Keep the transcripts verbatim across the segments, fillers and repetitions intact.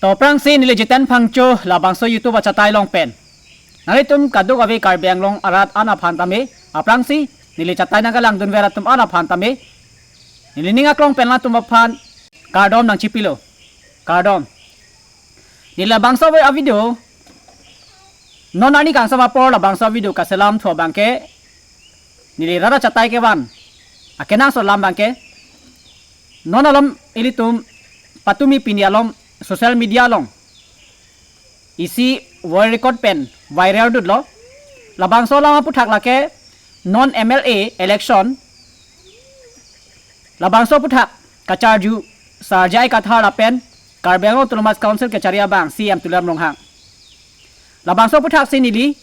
Aphrangsi neli Jiten Phangcho labangso YouTube achatai along pen nanglitum kadokave Karbi Anglong arat an aphan tame, aphrangsi neli chatai nangkelangdunver atum an aphan tame, neli ning aklong pen latum aphan kardom nangchipilo. Kardom. Neli labangso a-video, non arni kangsam apor labangso a-video kaselam thu abangke, neli rara chatai kevan akenangsot alam abangke, non alam ilitum patumi pini along social media along isi voice record pen viral dutlo. Labangso alam aphuthak lake non M L A election, labangso aphuthak kacharju Sir J I Kathar lapen Karbi Anglong Autonomous Council kachari abang C E M Tuliram Ronghang. Labangso aphuthak si neli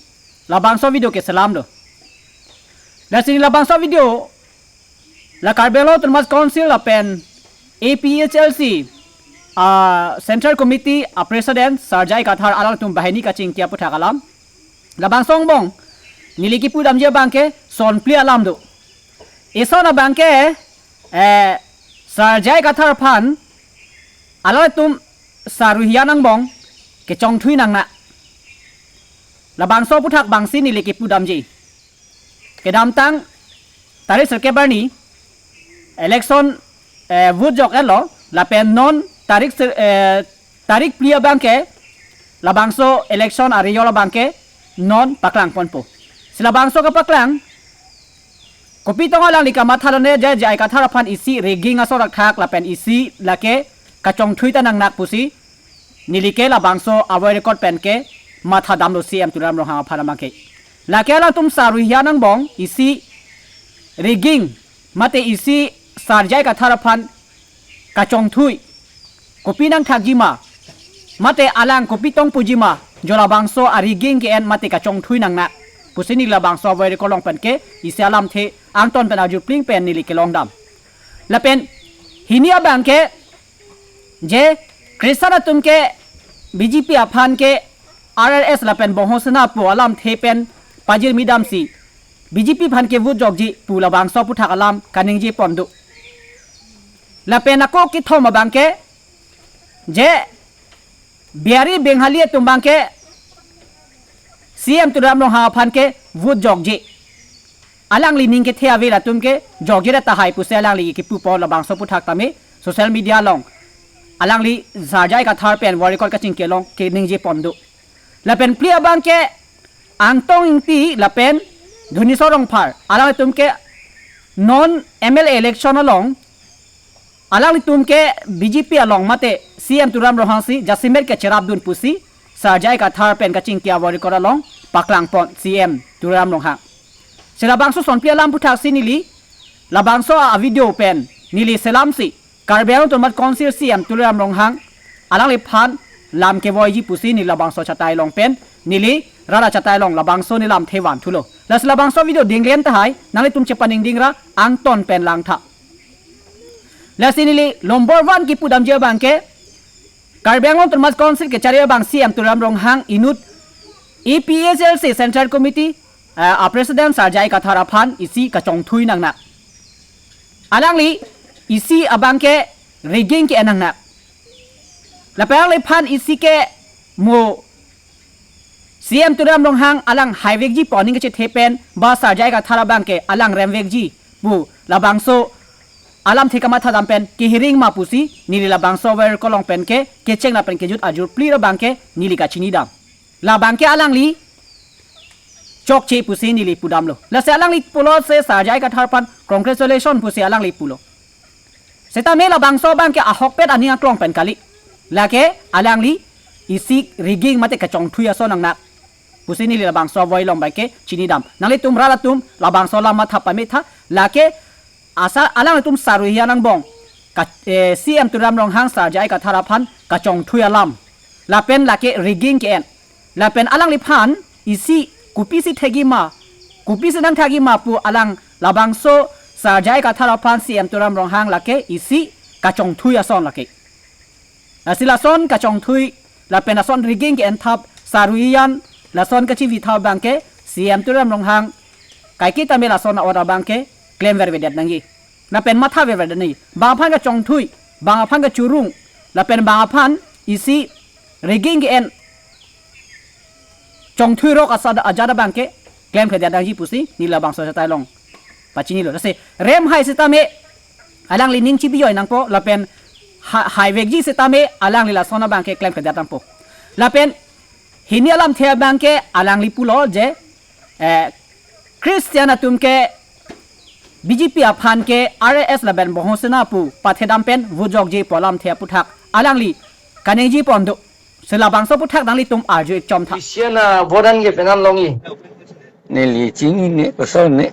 labangso a-video keselamlo. Lasi neli labangso a-video la Karbi Anglong Autonomous Council lapen A P H L C, ah, Central Committee a-President Sir J I Kathar alangtum banghini kachingki aphuthak alam. Labangso angbong neli kipudamji abangke son phli alam do. Eson abangke, eh, Sir J I Kathar aphan alangtum saruhian angbong kechongthui nangnak. Labangso aphuthak abangsi neli kipudamji. Kedamtang tarik sirkep arni election, eh, vote jok-etlo, lapen non tarik sir-, eh, tarik phli abangke labangso election a-result abangke non paklangponpo. Si labangso kapaklang, kopi tong alangli kamatha lone je J I Kathar aphan isi rigging ason rakthak lapen isi lake kachongthui ta nangnak pusi, neli ke labangso a-voice record pen ke mathadamlo C E M Tuliram Ronghang aphan abangke. Lake alangtum saruhian angbong isi rigging mate isi Sir J I Kathar aphan kachongthui kopi nangthakji ma, mate alang kopi tong puji ma, jo labangso a-rigging ke-en mate kachongthui nangnak pusi neli labangso a-voice record along pen ke isi alamthe angton pen arju pling pen neli kelongdam. Lapen hini abangke je Christian atum ke B J P aphan ke R S S lapen Bongho Sena pu alamthe pen pajirmi damsi B J P aphan ke vote jokji pu labangso aphuthak alam kaningje pon do. Lapen ako kethom abangke je Bihari Bengali atum abangke C E M Tuliram Ronghang aphan ke vote jokji. Alangli ning kethe ave latum ke jokji ra tahai pusi alangli kipupon labangso aphuthak tame social media along alangli Sir J I Kathar pen voice record kachingki along keningje pon do. Lapen phli abangke Angtong Ingti lapen Dhuneswar Rongphar alanglitum ke non M L A election along alanglitum ke B J P along mate C E M Tuliram Ronghang si jasemet kecherapdun pusi Sir J I Kathar pen kachingki a-voice record along paklangpon C E M Tuliram Ronghang. Si labangso son phli alam aphuthak si neli labangso a-video pen neli selamsi Karbi Anglong Autonomous Council C E M Tuliram Ronghang alangliphan lam kevoiji pusi neli labangso achatai along pen neli rara achatai along labangso neli lamthe vanthulo. Lasi labangso a-video dinglen tahai, nanglitum chepaningding ra angton pen langtha. Lasi neli number one kipudamji abangke Karbi Anglong Autonomous Council kachari abang C E M Tuliram Ronghang inut A P H L C Central Committee, eh, a-President Sir J I Kathar aphan isi kachongthui nangnak. Alangli isi abangke rigging ke-en nangnak. Lapen alangliphan isi ke mo C E M Tuliram Ronghang alang haivekji pu aning kachethe pen ba Sir J I Kathar abangke alang remvekji pu labangso alamthe kamathadam pen kehiring ma pusi neli labangso a-voice record along pen ke kecheng lapen kejut arju plir abangke neli kachinidam. Labangke alangli chokche pusi neli pudamlo. Lasi alangli pulo se Sir J I Kathar aphan congratulation pusi alangli pulo. Setame labangso abangke ahokpet aning aklong pen kali. Lake alangli isi rigging mate kachongthui ason nangnak pusi neli labangso a-voice along abangke chinidam. Nanglitum rara atum labangso alam matha pametha, lake asa alanglitum saruhian angbong ka, eh, C E M Tuliram Ronghang Sir J I Kathar aphan kachongthui alam. Lapen lake rigging ke-en. Lapen alangliphan isi kopisi thekji ma, kopisi nangthakji ma pu alang labangso Sir J I Kathar aphan C E M Tuliram Ronghang lake isi kachongthui ason lake. Lasi lason kachongthui lapen lason rigging ke-enthap saruhian lason kachivithap abangke C E M Tuliram Ronghang kaiketa me lason a-order abangke klemvervedet nangji. Lapen mathavervedet nangji. Bang aphan kachongthui, bang aphan kachurung, lapen bang aphan isi reging ke-en chongthui rok asada ajada abangke klemkledet nangji pusi neli labangso chatai along pachinilo. Lasi rem hai setame alangli ning chibijoi nangpo lapen ha-, haivekji setame alangli lason abangke klemkledet nangpo. Lapen hini alamthe abangke alangli pulo je, eh, Christian atum ke B J P aphan ke R S S lapen Bohong Sena pu pathedam pen vote jokji pu alamthe aputhak alangli kaningje pon do. Si labangso aputhak nanglitum arju ik chom tha. Christian a vote an ke penan longji. Neli chinine, kosonne.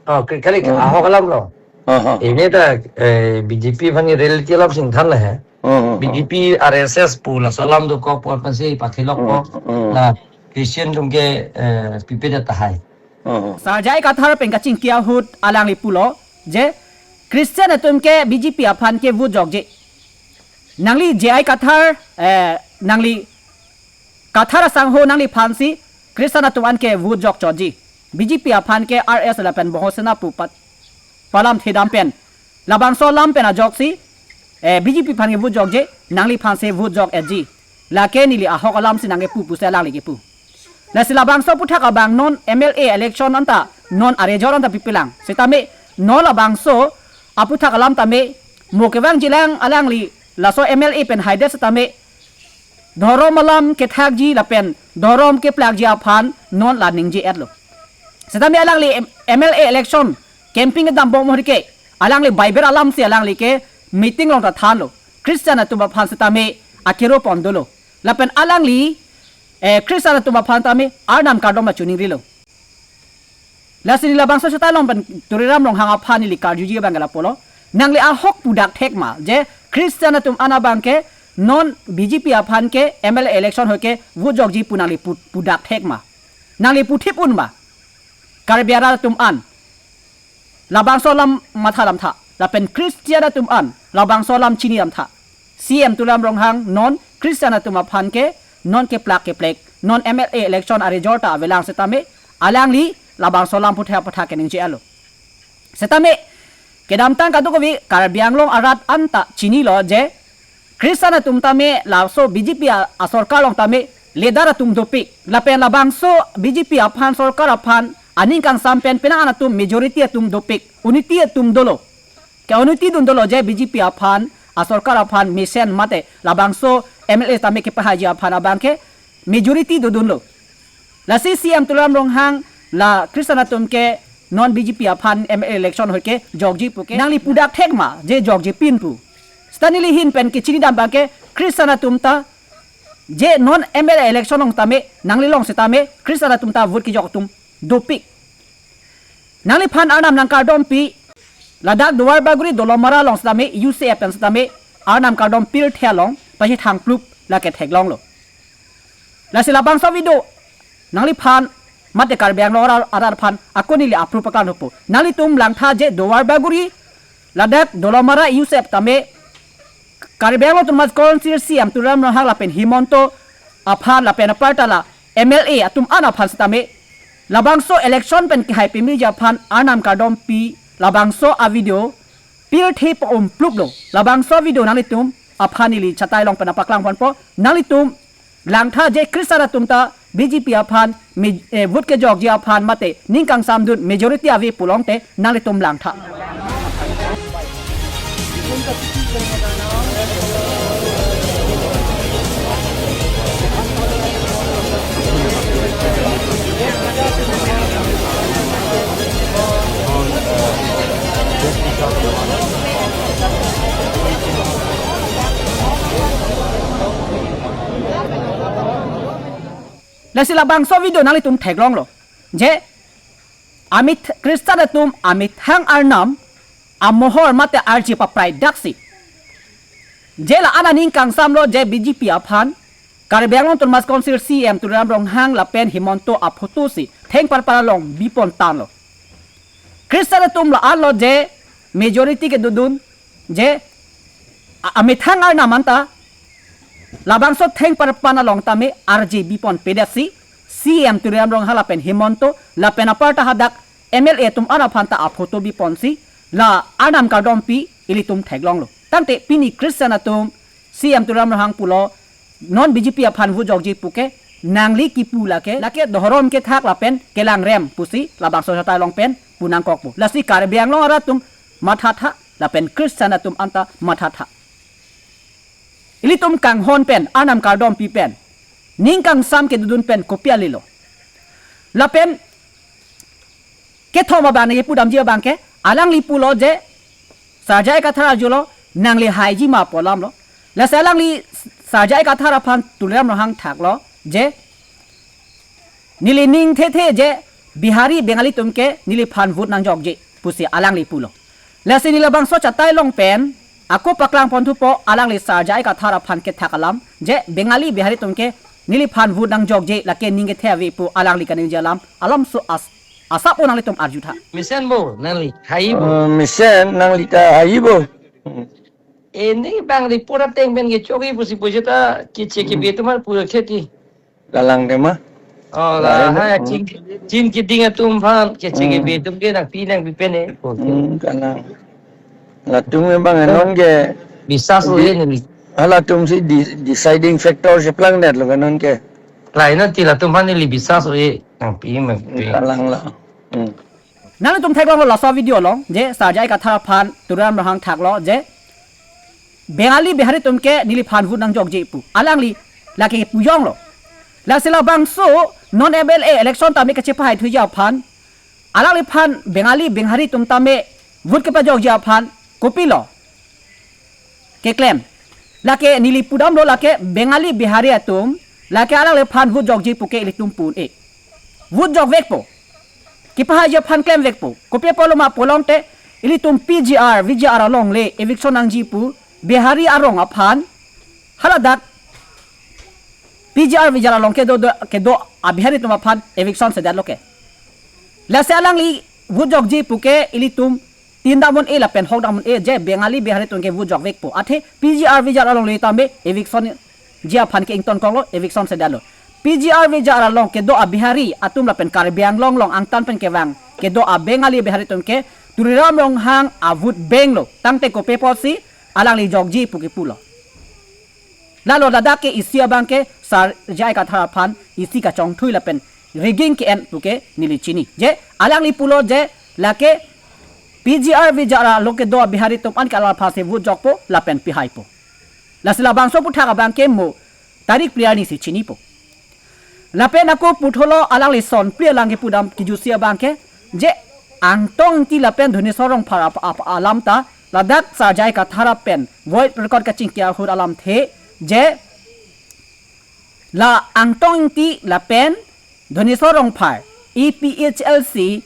Oh, ke-, kali, oh, ahok alam lo. Oh, oh. Ini ta, eh, B J P aphan ke reality alam singthan le he. Oh, oh, oh. B J P R S S pu laso alam dokok pu aphan si pathilok po. Oh, oh. La Christian atum ke, eh, pipedet tahai. Oh, oh. Sar J I Kathar pen kachingki ahut alangli pulo je Christian atum ke B J P aphan ke vote jokji. Nangli J I Kathar, eh, nangli Kathar asangho nangliphan si Christian atum an ke vote jokchotji. B J P aphan ke R S S lapen Bohong Sena pu pat pu alamthedam pen labangso alam pen ajoksi, eh, B J P aphan ke vote jokji, nangliphan si vote jok-etji. Lake neli ahok alam si nangkepu pusi alangli kepu. Lasi labangso aputhak abang non M L A election anta non arejor anta pipelang. Setame non labangso aputhak alam tame mo kevangjilang alangli laso M L A pen haidet setame dhorom alam kethakji lapen dhorom keplakji aphan non la ningje-etlo. Setame alangli M-, M L A election campaign kedam bom ahut ke alangli Bible alam si alangli ke meeting along ta thanlo. Christian atum aphan setame akero pon dolo. Lapen alangli, eh, Christian atum aphan tame Arnam kardom achuning rilo. Lasi neli labangso chatai along pen Tuliram Ronghang aphan neli karjuji abang ke lapulo. Nangli ahok pudak thek ma je Christian atum an abangke non B J P aphan ke M L A election ahut ke vote jokji pu nangli pu-, pudak thek ma. Nangli puthip un ma. Karbi arat atum an labangso alam matha dam tha. Lapen Christian atum an labangso alam chini dam tha. C M Tuliram Ronghang non Christian atum aphan ke non keplak keplek, non M L A election arejor ta avelang setame alangli labangso alam aputhak aputhak keningje-etlo. Setame kedamtang kadokave Karbi Anglong arat anta chinilo je Christian atum tame laso B J P a, asorkar along tame leader atum dopik. Lapen labangso B J P aphan sorkar aphan aning kangsam pen penang an atum majority atum dopik. Unity atum dolo. Ke-unity dun dolo je B J P aphan asorkar aphan mesen mate labangso M L A tame kepahaiji aphan abangke majority dodunlo. Lasi C M Tuliram Ronghang la Christian atum ke non B J P aphan M L A election ahut ke jokji pu ke nangli pudak thek ma je jokjipin pu. Seta neli ahin pen kechini dam abangke Christian atum ta je non M L A election along tame nangli along setame Christian atum ta vote kejok atum dopik. Nangliphan Arnam nangkardompi, ladak Duarbagori Dolamara along setame U C F pen setame Arnam kardom pirthe along pachethang plup lake theklonglo. Lasi labangso video nangliphan mate Karbi Anglong arat, arat aphan ako neli approve akan hopo. Nanglitum langtha je Duarbagori ladak Dolamara U C F tame Karbi Anglong Autonomous Council C M Tuliram Ronghang lapen Himanta aphan lapen aparta la M L A atum an aphan setame labangso election pen kehai pemiji aphan Arnam kardompi labangso a video pirthe pa-um pluplo. Labangso video nanglitum aphan neli chatai along pen nangpaklang ponpo. Nanglitum langtha je Christian atum ta B J P aphan mi-, eh, vote kejokji aphan mate ning kangsam dun majority ave pulote nanglitum langtha. Lasi labangso video nanglitum theklonglo je amith-, Christian atum amethang Arnam amohor mate arje paprai daksi. Je la-an aning kangsamlo je B J P aphan Karbi Anglong Autonomous Council C M Tuliram Ronghang lapen Himanta aphoto si thengparpar along bipon tanglo. Christian atum la-anlo je majority kedodun je a-, amethang Arnam anta labangso thengparpar along tame arje bipon pedetsi C M Tuliram Ronghang lapen Himanta lapen aparta hadak M L A atum an aphan ta aphoto biponsi la Arnam kardompi ilitum theklonglo. Tangte pini Christian atum C M Tuliram Ronghang pulo non B J P aphan vote jokji puke, nangli kipu lake, lake dhorom kethak lapen kelangrem pusi labangso achatai along pen pu nangkokpo. Lasi Karbi Anglong arat atum mathatha, lapen Christian atum anta mathatha. Ilitum kanghon pen, arnam kardompi pen, ning kangsam kedodun pen kopi alilo. Lapen kethom abang nangkepudamji abangke, alangli pulo je, Sar J I Kathar arjulo, nangli haiji ma pu alamlo. Lasi alangli Sar J I Kathar aphan Tuliram Ronghang thaklo je, neli ning thethe je Bihari Bengali atumke neliphan vote nangjokji pusi alangli pulo. Lasi neli labangso achatai along pen ako paklang ponthupo, alangli Sar J I Kathar aphan kethak alam je Bengali Bihari atumke neliphan vote nangjokji, lake ning kethe ave pu alangli kaningje alam alamso as asap-o nanglitum arjutha. Mesen bo, nangli, hai bo. Eh, mesen, nangli ta hai bo. Hmm. Eh, neli bang report ateng pen kechokji pusi pusi ta keche kebe atum aphan pu kheti. Kalang tema. Oh, la, lain, hai, hmm, chin, chin keding atum aphan keche kebe atumke nangpi nangpi pen e. Hmm, kalang. Latum memang non ke bisas di-, o-e neli. Halatum si di-, deciding factor si plangdet lo ke non ke. Lain nanti latum aphan neli bisas o-e, nangpi nangpi. Kalang la. Hmm. Nanglitum theklonglo laso video along je Sar J I Kathar aphan Tuliram Ronghang thaklo je Bengali Bihari atumke neliphan vote nangjokji pu. Alangli lake pu jonglo. Lasi labangso non M L A election tame kachepahai thuji aphan, alangliphan Bengali Bihari atum tame vote kepajokji aphan kopilo keklem? Lake neli pudamlo, lake Bengali Bihari atum lake alangliphan vote jokji puke ilitum pu un-e. Vote jokvekpo. Kepahaiji aphan klemvekpo. Kopi apotlo ma pulote ilitum P G R, V G R along le eviction nangji pu Bihari arong aphan, haladak P G R V G R along kedo, do, kedo a-Bihari atum aphan eviction sedetlo ke. Lasi alangli vote jokji puke ilitum tin dam un-e lapen hok dam un-e je Bengali Bihari atumke vote jokvekpo. Athe P G R V G R along le tame eviction ji aphan ke ingtonkoklo, eviction sedetlo. P G R V G R along kedo a-Bihari atum lapen Karbi Anglong along angtan pen kevang kedo a-Bengali Bihari atumke Tuliram Ronghang a-vote benglo. Tangte kopi apotsi alangli jokji pu kepulo? Lalo ladak ke isi abangke Sar J I Kathar aphan isi kachongthui lapen rigging ke-en puke neli chini. Je alangli pulo je lake P G R V G R along kedo a-Bihari atum anke alangliphan si vote jokpo lapen pihaipo. Lasi labangso aputhak abangke mo tarik phli arni si chinipo. Lapen ako puthotlo, alangli son phli alang kepudam kejutsi abangke je Angtong Ingti lapen Dhoneswar Rongphar ap-, ap-, alam ta ladak Sar J I Kathar pen voice record kachingki ahut alamthe je la Angtong Ingti lapen Dhoneswar Rongphar, A P H L C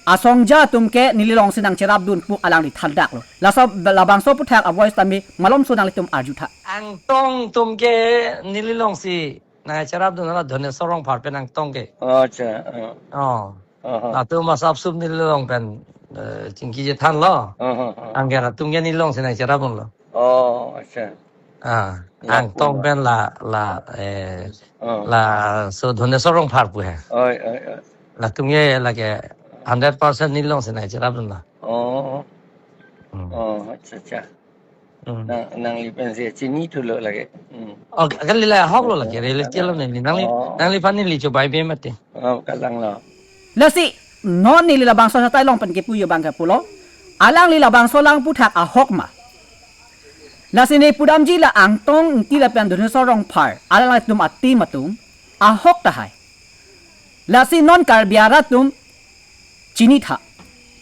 asongja atumke neli alongsi nangcherapdun pu alangli thandaklo. Laso labangso aputhak a-voice tame malomso nanglitum arjutha. Angtong atumke neli alongsi nangcherapdun la Dhoneswar Rongphar pen Angtong ke. Oh, acha. Oh. Oh. Oh, oh. Latum asap sup neli along pen, eh, chingki chethanlo. Oh, oh, oh. Anke latumke neli alongsi nangcherapdunlo. Oh, acha. Ah, ya, Angtong pula pen la, la, eh, oh, laso Dhoneswar Rongphar pu he. Oi, oi, oi. Latumke lake hundred percent neli alongsi nangcherapdunlo. Oh. Hmm. Oh, acha, acha. Hmm. Nang, nangli pensi chinithulo lake. Hmm. Oh, kali la ahoklo lake, rele, oh, chelo neli. Nangli, oh, nangliphan neli chobai be mati. Oh, kalanglo. Lasi non neli labangso achatai along pen kepuji abangke pulo, alangli labangso alang aputhak ahok ma? Lasi neli pudamji la Angtong Ingti lapen Dhoneswar Rongphar alanglitum a-team atum ahok tahai. Lasi non Karbi arat atum chinitha.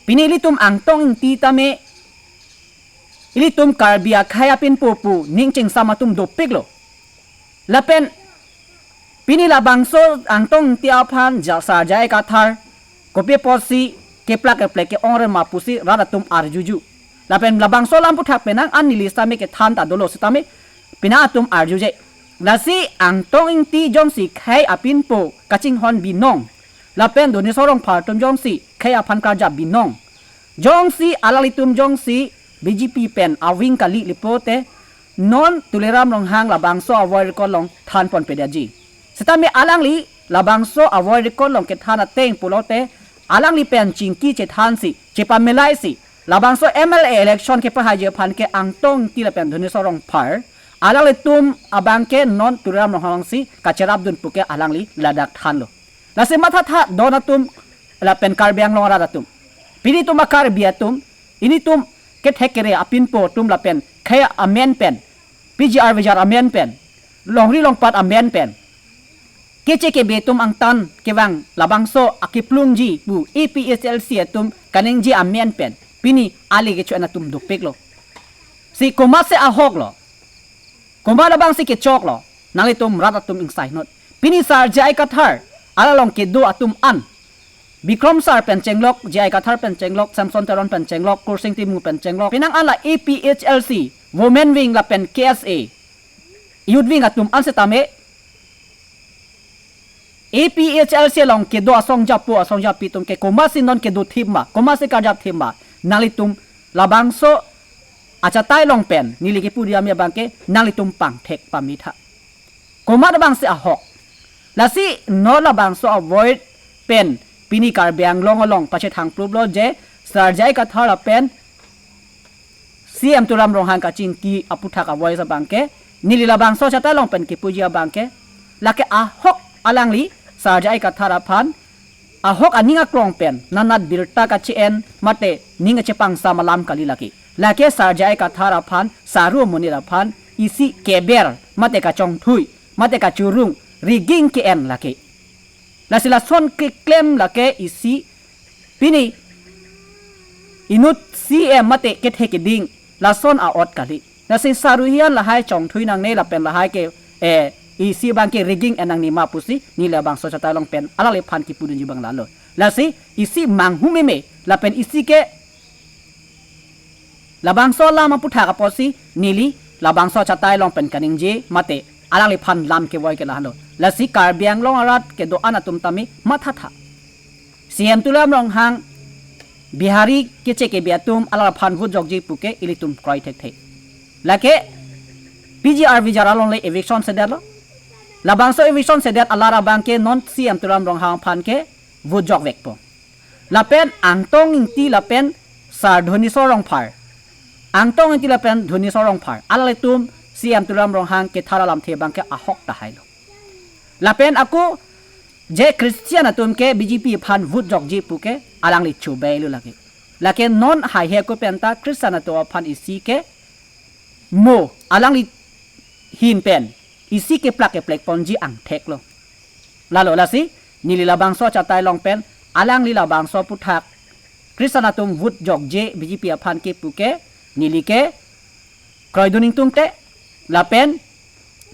Pini ilitum Angtong Ingti tame ilitum Karbi akhei apinpo pu ning chingsam atum dopiklo. Lapen pini labangso Angtong Ingti aphan ja Sar J I Kathar kopi apotsi keplak keplek ke-ong re ma pusi rat atum arjuju. Lapen labangso alam aputhak penang an neli sitame kethan ta dolo sitame penang atum arjuje. Lasi Angtong Ingti jongsi khei apinpo kachinghon binong, lapen Dhoneswar Rongphar atum jongsi khei aphan karjap binong, jongsi alanglitum jongsi B J P pen a-wing kali lipote, non Tuliram Ronghang labangso a-voice record along thanponpedetji. Sitame alangli labangso a-voice record along kethan ateng pulote, alangli pen chingki chethansi, chepamelaisi, labangso M L A election kepahaiji aphan ke Angtong Ingti lapen Dhoneswar Rongphar Alanglitum abangke non Tuliram Ronghang si kacherapdun puke alangli ladak thanlo. Lasi mathatha don atum lapen Karbi Anglong arat atum. Pini itum a-Karbi atum, ilitum kethek kere apinpo atum lapen khei amen pen, P G R V G R amen pen, longri longpat amen pen, keche kebe atum angtan kevang labangso akiplungji pu A P H L C atum kaningje amen pen pini ali kecho-en atum dukpiklo. Si komatsi ahok lo, komat abangsi kechoklo, nanglitum rat atum ingsai not. Pini Sar J I Kathar alalong kedo atum an, Bikrom Sar pen chenglok, J I Kathar pen chenglok, Samson Teron pen chenglok, Kursing Timung pen chenglok, penang an la A P H L C Women Wing lapen K S A Youth Wing atum an setame A P H L C along kedo asong japo asong japi atum ke komatsi non kedo thip ma, komatsi karjap thip ma, nanglitum labangso achatai along pen neli kepu diya mi abangke nanglitum pangthek pamitha. Komat abangsi ahok. Lasi non labangso avoid pen pini Karbi Anglong along pachethang pluplo je Sar J I Kathar lapen C M Tuliram Ronghang kachingki aputhak a-voice abangke, neli labangso achatai along pen kepuji abangke, lake ahok alangli Sar J I Kathar aphan, ahok aning aklong pen nanat birta kache-en mate ning kachepangsam alam kali lake. Lake Sar J I Kathar aphan, Saru amonit aphan isi keber mate kachongthui mate kachurung rigging ke-en lake. Lasi lason keklem lake isi pini inut C M mate kethe keding lason a-ot kali. Lasi Saru hian lahai chongthui nangne lapen lahai ke, eh, isi abangke rigging en nangne ma pusi neli labangso achatai along pen alangliphan kipudunji abang lalo. Lasi isi manghu meme lapen isi ke labangso alam aputhak apotsi neli labangso achatai along pen kaningje mate alangliphan lam kevoi ke lahelo. Lasi Karbi Anglong arat kedo-an atum tame mathatha. C M Tuliram Ronghang Bihari keche kebe atum alangliphan vote jokji puke ilitum kroi thekthe. Lake P G R V G R alongle eviction sedetlo. Labangso eviction sedet alar abangke non C M Tuliram Ronghang aphan ke vote jokvekpo. Lapen Angtong Ingti lapen Sar Dhoneswar Rongphar. Angtong Ingti lapen Dhoneswar Rongphar, alanglitum C M Tuliram Ronghang kethar alamthe abangke ahok tahailo. Lapen ako je Christian atum ke B J P aphan vote jokji puke alangli chobei lo lake. Lake non haihe ako penta Christian atum aphan isi ke mo alangli ahin pen isi keplak keplek ponji angthek lo. Lalo lasi neli labangso achatai along pen alangli labangso aputhak Christian atum vote jokje B J P aphan ke puke neli ke kroidun ingtungte, lapen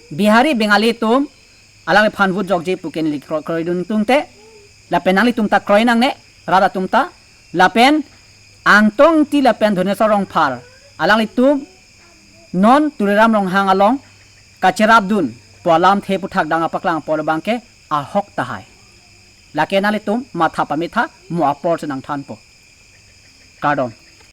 Bihari Bengali atum alangliphan vote jokje puke neli kroi, kroidun ingtungte, lapen nanglitum ta kroi nangne, rat atum ta, lapen Angtong Ingti lapen Dhoneswar Rongphar, alanglitum non Tuliram Ronghang along kacherapdun pu alamthe aputhak dang apaklang apor abangke ahok tahai. Lake nanglitum matha pamitha, mo apor chenang thanpo. Kardom.